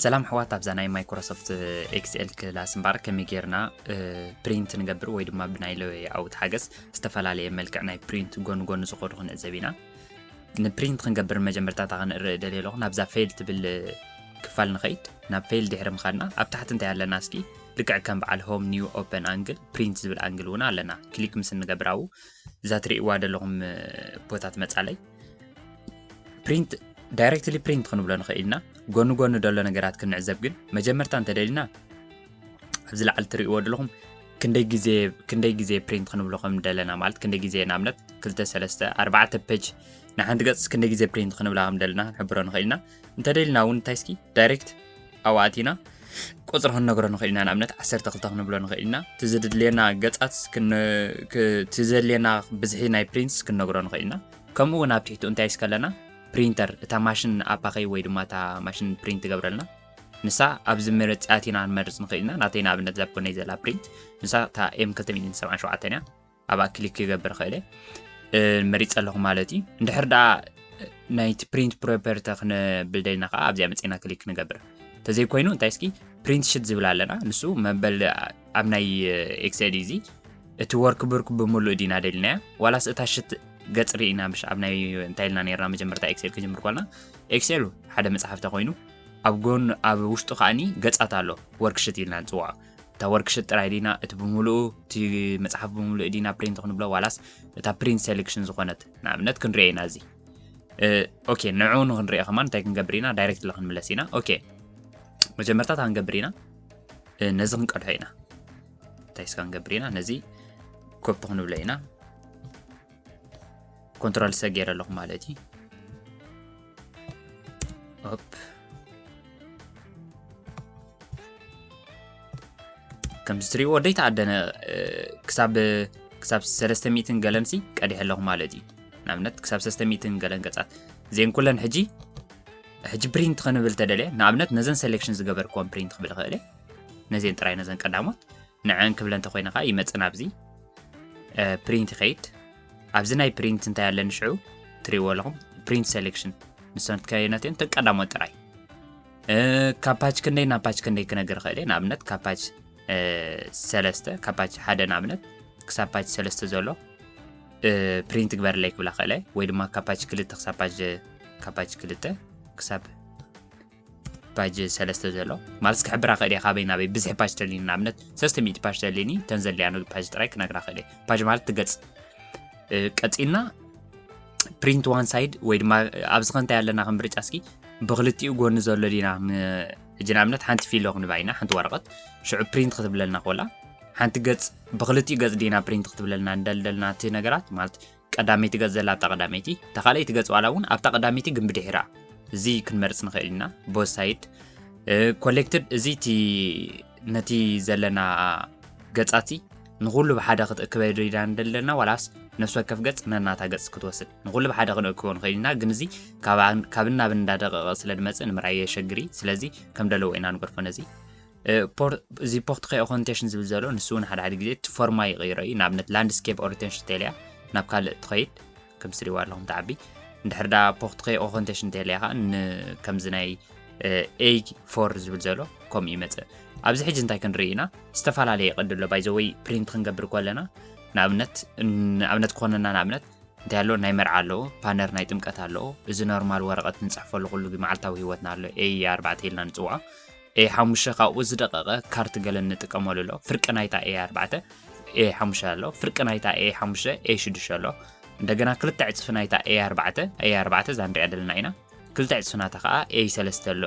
ሰላም ኣሕዋት፣ ኣብዛ ናይ ማይክሮሶፍት ኤክስኤል ክላስ እምበኣር ከመይ ጌርና ፕሪንት ንገብር ወይ ድማ ብናይ ሌኣውት ሓገዝ ዝተፈላለየ መልክዕ ናይ ፕሪንት ጎኒ ጎኒ ዝኾኑ ክንዕዘብ ኢና። ንፕሪንት ክንገብር መጀመርታ እታ ክንርኢ ደልየ ኣለኹ። ናብዛ ፌይል ትብል ክፋል ንኸይድ። ናብ ፌይል ድሕሪ ምኻድና ኣብ ታሕቲ እንታይ ኣለና እስኪ? ልክዕ ከም በዓል ሆም፣ ኒው፣ ኦፐን፣ ኣንግል፣ ፕሪንት ዝብል ኣንግል እውን ኣለና። ክሊክ ምስ እንገብር ኣብኡ እዛ ትርእይዋ ዘለኹም ቦታ ትመጻለይ። ፕሪንት ዳይሬክትሊ ፕሪንት ክንብሎ ንኽእል ኢና። ጎኒ ጎኒ ዘሎ ነገራት ክንዕዘብ ግን መጀመርታ እንተደሊና ኣብዚ ላዕሊ ትርእይዎ ዘለኹም ክንደይ ግዜ ክንደይ ግዜ ፕሪንት ክንብሎ ከም ደለና፣ ማለት ክንደይ ግዜ ንኣብነት ክልተ ሰለስተ ኣርባዕተ ፔጅ ንሓንቲ ገጽ ክንደይ ግዜ ፕሪንት ክንብላ ከም ደለና ክንሕብሮ ንኽእል ኢና። እንተደሊና እውን እንታይ እስኪ ዳይሬክት ኣብኡ ኣቲና ቁጽሪ ክንነግሮ ንኽእል ኢና። ንኣብነት ዓሰርተ ክልተ ክንብሎ ንኽእል ኢና። እቲ ዝድልየና ገጻት ክን- ክ- እቲ ዘድልየና ብዝሒ ናይ ፕሪንትስ ክንነግሮ ንኽእል ኢና። ከምኡ እውን ኣብ ትሕቲኡ እንታይ እስከ ኣለና ፕሪንተር፣ እታ ማሽን ኣፓኸይ ወይ ድማ እታ ማሽን ፕሪንት ትገብረልና ንሳ ኣብዚ መረፂ ኣቲና ንመርፅ ንኽእል ኢና። ናተይ ንኣብነት እዛ ኣብ ጎነይ ዘላ ፕሪንት ንሳ እታ ኤም ክልተ ሚእትን ሰብዓን ሸውዓተን እያ። ኣብኣ ክሊክ ክገብር እኽእል እየ። እ፣ መሪፀ ኣለኹ ማለት እዩ። እንድሕር ደኣ ናይቲ ፕሪንት ፕሮፐርቲ ክንብል ደሊና ከዓ ኣብዚኣ መፂና ክሊክ ንገብር። እንተዘይኮይኑ እንታይ እስኪ ፕሪንት ሽት ዝብል ኣለና። ንሱ መበል ኣብ ናይ ኤክስኤል እዚ እቲ ወርክ ቡክ ብምሉእ ዲና ደሊናያ ዋላስ እታ ሽት ገፅ ርኢና ምሽ ኣብ ናይ እንታይ ኢልና ነርና መጀመርታ ኤክስኤል ክጅምር ኮልና ኤክስኤል ሓደ መፅሓፍ ተኮይኑ ኣብ ጎን ኣብ ውሽጡ ከዓኒ ገፃት ኣሎ ወርክ ሽት ኢልና ንፅውዖ። እታ ወርክ ሽት ጥራይ ዲና እቲ ብምሉኡ እቲ መፅሓፍ ብምሉእ ዲና ፕሪንት ክንብሎ ዋላስ እታ ፕሪንት ሴሌክሽን ዝኾነት ንኣብነት ክንሪኦ ኢና እዚ። ኦኬ ንዕኡ ንክንሪኦ ከማን እንታይ ክንገብር ኢና? ዳይሬክት ክንምለስ ኢና። ኦኬ መጀመርታ እንታይ ክንገብር ኢና? ነዚ ክንቀድሖ ኢና። እንታይ ስካ ክንገብር ኢና? ነዚ ኮፒ ክንብሎ ኢና። ኮንትሮል ሰ ገይረ ኣለኹ ማለት እዩ። ኦፕ ከምዚ ትሪእዎ ደይተኣደነ ክሳብ ክሳብ ሰለስተ ሚእትን ገለንሲ ቀዲሐ ኣለኹ ማለት እዩ። ንኣብነት ክሳብ ሰለስተ ሚእትን ገለን ገጻት እዚአን ኩለን ሕጂ ሕጂ ፕሪንት ክንብል ተደልየ ንኣብነት ነዘን ሴሌክሽን ዝገበርክወን ፕሪንት ክብል ይኽእል እየ። ነዚአን ጥራይ ነዘን ቀዳሞት ንዐን ክብለ እንተኮይነ ከዓ ይመፅእ ናብዚ ፕሪንት ይኸይድ። ኣብዚ ናይ ፕሪንት እንታይ ኣለኒ ሽዑ ትሪእዎ ኣለኹም ፕሪንት ሴሌክሽን ንሰን ከየነትን ተቀዳሞት ጥራይ ካብ ፓጅ ክንደይ ናብ ፓጅ ክንደይ ክነግር ኽእል ንኣብነት ካብ ፓጅ ሰለስተ ካብ ፓጅ ሓደ ንኣብነት ክሳብ ፓጅ ሰለስተ ዘሎ ፕሪንት ግበርለይ ክብላ ኽእለ ወይ ድማ ካብ ፓጅ ክልተ ክሳብ ፓጅ ካብ ፓጅ ክልተ ክሳብ ፓጅ ሰለስተ ዘሎ ማለት ክሕብራ ኽእል እየ ካበይ ናበይ ብዝሒ ፓጅ ተልኒ ንኣብነት ሰለስተ ሚእቲ ፓጅ ተልኒ ተንዘልያ ፓጅ ጥራይ ክነግራ ኽእል እየ ፓጅ ማለት ትገጽ ቀጺልና ፕሪንት ዋን ሳይድ ወይ ድማ ኣብዚ ኸንታይ ኣለና ከም ምርጫ እስኪ ብክልቲኡ ጎኒ ዘሎ ዲና ሕጂ ንኣብነት ሓንቲ ፊሎ ክንባ ኢና ሓንቲ ወረቐት ሽዑ ፕሪንት ክትብለልና ኮላ ሓንቲ ገጽ ብክልቲኡ ገጽ ዲና ፕሪንት ክትብለልና እንደልደልና እቲ ነገራት ማለት ቀዳመይቲ ገጽ ዘላ ኣብታ ቀዳመይቲ እታ ካልኣይቲ ገጽ ዋላ እውን ኣብታ ቀዳመይቲ ግን ብድሒራ እዚ ክንመርጽ ንኽእል ኢና both side collected እዚ እቲ ነቲ ዘለና ገጻቲ ንኹሉ ብሓደ ክትእክበ ዶ ኢና እንደለና ዋላስ ነፍሲ ወከፍ ገጽ ነናታ ገጽ ክትወስድ ንኹሉ ብሓደ ክንእክቦ ንኽእል ኢና ግን እዚ ካብ ናብን እንዳደቀቐ ስለ ድመጽእ ንምርኣይ የሸግሪ ስለዚ ከም ደለዎ ኢና ንገድፎ ነዚ እዚ ፖርትሬ ኦሪንቴሽን ዝብል ዘሎ ንሱ እውን ሓደ ሓደ ግዜ እቲ ፎርማ ይቕይሮ እዩ ንኣብነት ላንድስኬፕ ኦሪንቴሽን ተልያ ናብ ካልእ ትኸይድ ከም ስሪዋ ኣለኹም ተዓቢ እንድሕር ዳ ፖርትሬ ኦሪንቴሽን ተልያ ከዓ ከምዚ ናይ ኤ ፎር ዝብል ዘሎ ከምኡ ይመፅእ ኣብዚ ሕጂ እንታይ ክንርኢ ኢና ዝተፈላለየ ቅዲ ኣሎ ባይዘወይ ፕሪንት ክንገብር ከለና ንኣብነት ንኣብነት ክኾነና ንኣብነት እንታይ ኣሎ ናይ መርዓ ኣለዎ ፓነር ናይ ጥምቀት ኣለዎ እዚ ኖርማል ወረቐት ንፅሕፈሉ ኩሉ መዓልታዊ ህይወትና ኣሎ ኤ ኣርባዕተ ኢልና ንፅውዖ ኤ ሓሙሽተ ካብኡ ዝደቀቐ ካርት ገለ ንጥቀመሉ ኣሎ ፍርቂ ናይታ ኤ ኣርባዕተ ኤ ሓሙሽተ ኣሎ ፍርቂ ናይታ ኤ ሓሙሽተ ኤ ሽዱሽተ ኣሎ እንደገና ክልተ ዕፅፊ ናይታ ኤ ኣርባዕተ ኤ ኣርባዕተ እዛ ንሪኣ ዘለና ኢና ክልተ ዕፅፊ ናታ ከዓ ኤ ሰለስተ ኣሎ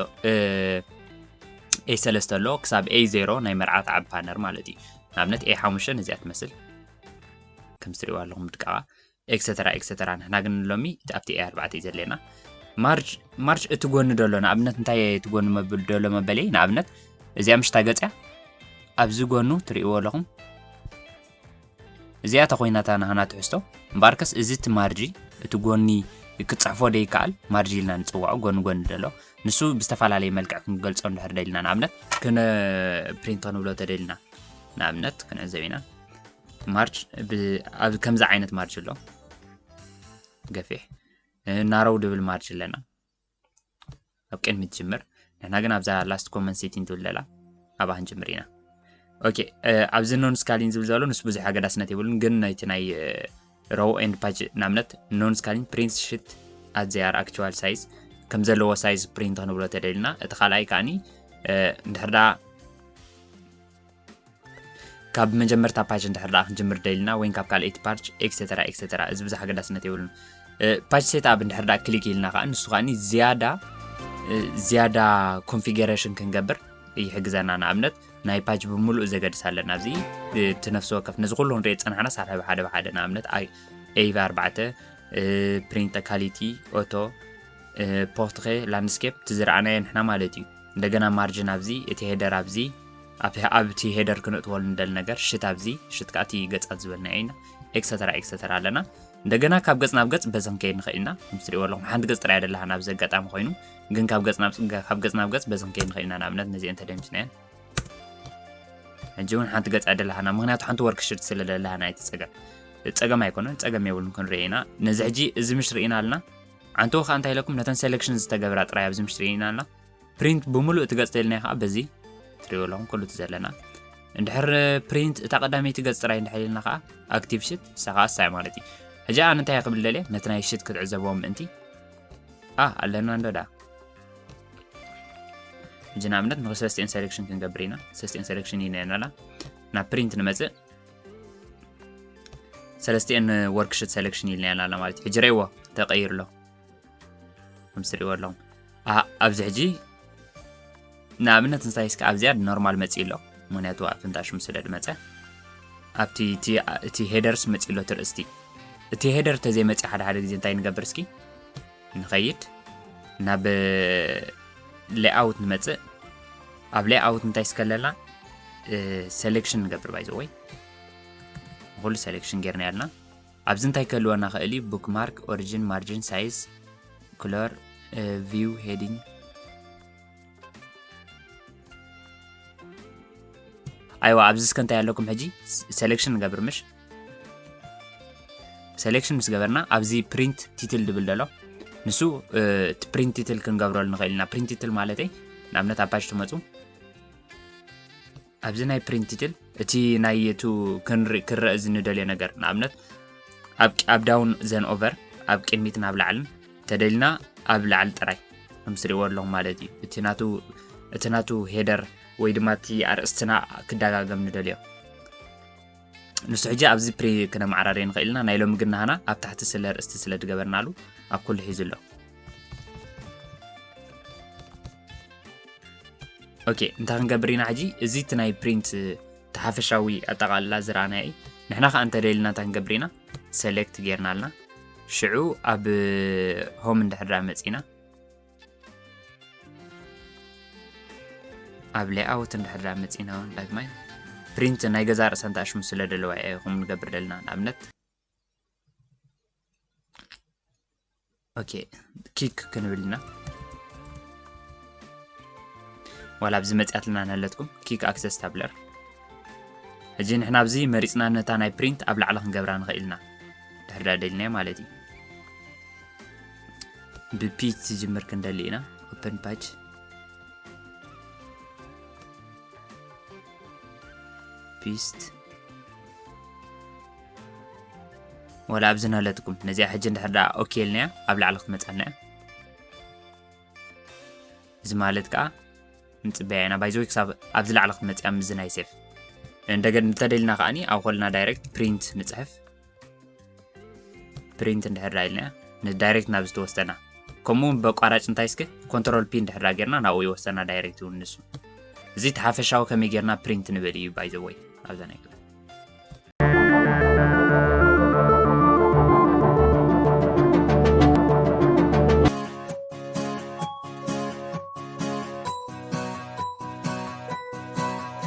ኤ ሰለስተ ኣሎ ክሳብ ኤ ዜሮ ናይ መርዓ ተዓቢ ፓነር ማለት እዩ ንኣብነት ኤ ሓሙሽተ ነዚኣ ትመስል ከም ትሪእዋ ኣለኹም ድቃባ ኤክሰተራ ኤክሰተራ ንሕና ግን ሎሚ ኣብቲ ኤ ኣርባዕተ እዩ ዘለና ማርጅ ማርጅ እቲ ጎኒ ደሎ ንኣብነት እንታይ እቲ ጎኒ መብል ደሎ መበለይ ንኣብነት እዚኣ ምሽታ ገፅያ ኣብዚ ጎኑ ትርእይዎ ኣለኹም እዚኣ ተኮይናታ ናህና ትሕዝቶ እምበኣርከስ እዚ እቲ ማርጂ እቲ ጎኒ ክፅሕፎ ደይከኣል ማርጂ ኢልና ንፅውዖ ጎኒ ጎኒ ደሎ ንሱ ብዝተፈላለየ መልክዕ ክንገልፆ እንድሕር ደሊና ንኣብነት ክነ ፕሪንት ክንብሎ ተደሊና ንኣብነት ክንዕዘብ ኢና ማርጅ ኣብ ከምዚ ዓይነት ማርጅ ኣሎ ገፊሕ ናረው ድብል ማርጅ ኣለና ኣብ ቅድሚ ትጅምር ንሕና ግን ኣብዛ last common setting ትብል ዘላ ኣብኣ ክንጅምር ኢና። ኦኬ፣ እ፣ ኣብዚ non scaling ዝብል ዘሎ ንሱ ብዙሕ ኣገዳስነት የብሉን፣ ግን ናይቲ ናይ፣ እ፣ row and page ንኣብነት non scaling print sheet at their actual size ከም ዘለዎ size print ክንብሎ ተደልና፣ እቲ ካልኣይ ከዓኒ፣ እ፣ እንድሕር ደኣ ካብ መጀመርታ page እንድሕር ደኣ ክንጅምር ደልና ወይ ካብ ካልኣይቲ page ኤክሰተራ ኤክሰተራ፣ እዚ ብዙሕ ኣገዳስነት የብሉን። እ፣ page setup እንድሕር ደኣ ክሊክ ኢልና ከዓ ንሱ ከዓኒ ዝያዳ፣ እ፣ ዝያዳ configuration ክንገብር ይሕግዘና። ንኣብነት ናይ page ብምሉእ ዘገድስ ኣለና። ኣብዚ፣ እ፣ እቲ ነፍሲ ወከፍ ነዚ ኩሉ ክንሪኦ ዝጸናሕና ሳብ ሓደ ብሓደ ንኣብነት ኣይ-፣ ኤቭ ኣርባዕተ፣ እ፣ print quality፣ auto፣ እ፣ portrait፣ landscape፣ እቲ ዝረኣናዮ ንሕና ማለት እዩ። እንደገና margin ኣብዚ፣ እቲ header ኣብዚ፣ ኣብ፣ ኣብቲ header ክነእትወሉ ንደሊ ነገር፣ ሽት ኣብዚ፣ ሽት ከዓ እቲ ገጻት ዝበልናዮ ኢና፣ ኤክሰተራ ኤክሰተራ ኣለና። እንደገና ካብ ገጽ ናብ ገጽ በዚ ክንከይድ ንኽእል ኢና። ከም ትሪእዎ ኣለኹም ሓንቲ ገጽ ጥራይ ደለሃና ኣብዚ ኣጋጣሚ ኮይኑ፣ ግን ካብ ገጽ ናብ፣ ካብ ገጽ ናብ ገጽ በዚ ክንከይድ ንኽእል ኢና። ንኣብነት ነዚአን ተደምስናየን። ሕጂ እውን ሓንቲ ገጽ ደለሃና፣ ምኽንያቱ ሓንቲ worksheet ስለ ደለሃና እቲ ጸገም። ጸገም ኣይኮነን፣ ጸገም የብሉን፣ ክንሪኦ ኢና። ነዚ ሕጂ እዚ ምሽ ርኢና ኣለና። ዓንተው ከኣ እንታይ ኢለኩም፣ ነተን selection ዝተገብራ ጥራይ ኣብዚ ምሽ ርኢና ኣለና። Print ብምሉእ እቲ ገጽ ተልና ከኣ በዚ ትሪእዎ ኣለኹም ኩሉ እቲ ዘለና። እንድሕር print እታ ቀዳመይቲ ገጽ ጥራይ እንድሕር ኢልና ከኣ active sheet፣ ንሳ ከኣ እሳ እያ ማለት እዩ። ሕጂ ኣነ እንታይ ክብል ደልየ፣ ነቲ ናይ sheet ክትዕዘብዎ ምእንቲ። ኣ፣ ኣለና እንዶ ደኣ። ሕጂ ንኣብነት ንሰለስቲኤን selection ክንገብር ኢና። ሰለስቲኤን selection ኢልና ኣለና። ናብ print ንመጽእ። ሰለስቲኤን worksheet selection ኢልና ኣለና ማለት እዩ። ሕጂ ርእይዎ፣ ተቐይሩ ኣሎ። ከም ትሪእዎ ኣለኹም። ኣ-፣ ኣብዚ ሕጂ ንኣብነት እንታይ እስከ ኣብዚኣ ኖርማል መጺኡ ኣሎ። ምኽንያቱ ኣብ ፍንጣሽም ስለ ዝመጸ። ኣብቲ፣ እቲ፣ እቲ headers መጺኡ ኣሎ፣ እቲ ርእስቲ። እቲ header ተዘይመጺኡ ሓደ ሓደ ግዜ እንታይ ንገብር እስኪ? ንኸይድ ናብ layout ንመጽእ። ኣብ layout እንታይ እስከ ኣለና? እ፣ selection ንገብር by the way። ንኹሉ selection ጌርና ያልና። ኣብዚ እንታይ ክህልወና ክእል እዩ? Bookmark፣ origin፣ margin፣ size፣ color፣ እ፣ view፣ heading። ኣይዋ፣ ኣብዚ እስከ እንታይ ኣለኩም ሕጂ? ስ-፣ selection ንገብር ምሽ? Selection ምስ ገበርና ኣብዚ print title ድብል ደሎ። ንሱ፣ እ፣ እቲ print title ክንገብረሉ ንኽእል ኢና። Print title ማለተይ ንኣብነት ኣብ page ትመጹ። ኣብዚ ናይ print title እቲ ናይ የቱ ክንሪ-፣ ክረአ ዝንደልዮ ነገር፣ ንኣብነት ኣብ፣ ኣብ down ዘን over፣ ኣብ ቅድሚት ናብ ላዕልን ተደልና ኣብ ላዕሊ ጥራይ ከም ትሪእዎ ኣለኹም ማለት እዩ። እቲ ናቱ፣ እቲ ናቱ header ወይ ድማ እቲ ኣርእስትና ክደጋገም ንደልዮ። ንሱ ሕጂ ኣብዚ ፕሪ-፣ ክነመዓራርዮ ንኽእል ኢና። ናይ ሎሚ ግን ናህና ኣብ ታሕቲ ስለ ኣርእስቲ ስለ ዝገበርናሉ ኣብ ኩሉ ሒዙ ኣሎ። ኦኬ፣ እንታይ ክንገብር ኢና ሕጂ? እዚ እቲ ናይ print፣ እቲ ሓፈሻዊ ኣጠቓልላ ዝረኣናዮ እዩ። ንሕና ከኣ እንተደሊና እንታይ ክንገብር ኢና? Select ጌርና ኣለና። ሽዑ ኣብ home እንድሕር ደኣ መጺና፣ ኣብ layout እንድሕር ደኣ መጺና እውን ዳግማይ print ናይ ገዛ ርእሳ እንተኣሽሙ ስለ ደለዋ እያ ከምኡ ንገብር ደልና። ንኣብነት ኦኬ፣ ኪክ ክንብል ኢና። ዋላ ኣብዚ መጺኣትና እናሃለትኩም ኪክ ኣክሰስ ታብለር። ሕጂ ንሕና ኣብዚ መሪጽና ነታ ናይ print ኣብ ላዕሊ ክንገብራ ንኽእል ኢና። ድሕሪ ደኣ ደሊናዮ ማለት እዩ። ብ P ትጅምር ክንደሊ ኢና። Open page። Paste። ዋላ ኣብዚ ናሃለትኩም ነዚኣ ሕጂ እንድሕር ደኣ ኦኬ ኢልናያ ኣብ ላዕሊ ክትመጻና እያ። እዚ ማለት ከኣ ንጽበያ ኢና። By the way ክሳብ ኣብዚ ላዕሊ ክትመጽያ ምስዚ ናይ ሴፍ። እንደገና እንተደሊና ከኣኒ ኣብ ኮልና ዳይሬክት print ንጽሕፍ። Print እንድሕር ደኣ ኢልና ንዳይሬክት ናብ ዝተወሰና። ከምኡ እውን በቋራጭ እንታይ እስከ ኮንትሮል ፒ እንድሕር ደኣ ጌርና ናብኡ ይወሰና ዳይሬክት እውን ንሱ። እዚ እቲ ሓፈሻዊ ከመይ ጌርና print ንብል እዩ by the way ኣብዛ ናይ